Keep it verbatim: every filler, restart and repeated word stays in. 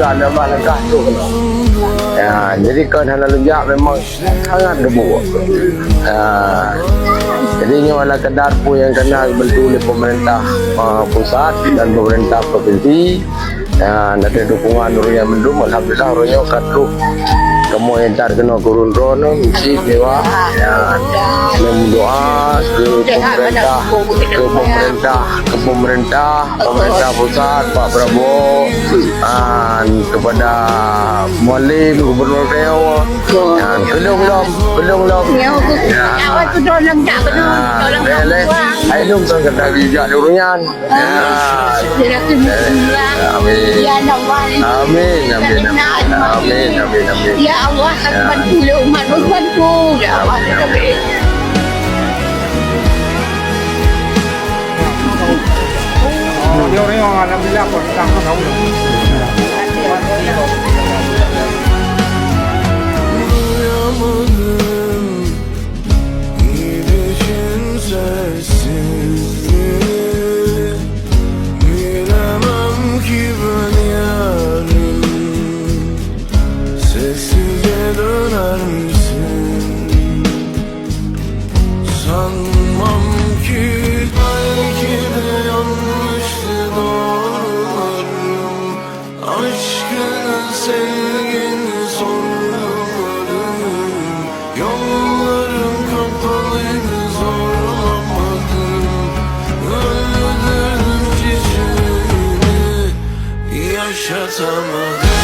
Ada masalah tu. Ya, jadi kon hana leuja memang sangat geubuk. Ya. Jadi nyoe ala kadar peue nyang kana bantu lé pemerintah, ah, pusat dan pemerintah provinsi. Ya, ada dukungan ureuëng nyang mandum, alhamdulillah ureuëng nyoe ka trok kamoe intat keunoe keu ureuëng droeneuh meucit dewa. Ya, meudoa keu pemerintah, keu pemerintah, keu pemerintah pemerintah pusat, Pak Prabowo, dan kepada Mualem, Gubernur Riau, dan belum, belum, belum, belum. Ya. Awak tu tolong tak, tolong, tolong. Hai, lom sang kata bijak di urunyan. Ya. Amin. Ya Allah. Amin, amin, amin. Amin, amin, amin. Ya Allah, bantu lé umat, bantu. Ya Allah, amin. Duyamadım gidişin sessizliği. Bilemem ki ben yarın sessizce döner misin? Sanmam ki, belki de yanlıştı doğrularım. Aşkını, sevgini sorguladım. Yollarım kapalıydı, zorlamadım. Öldürdüm çiçeğini, yaşatamadım.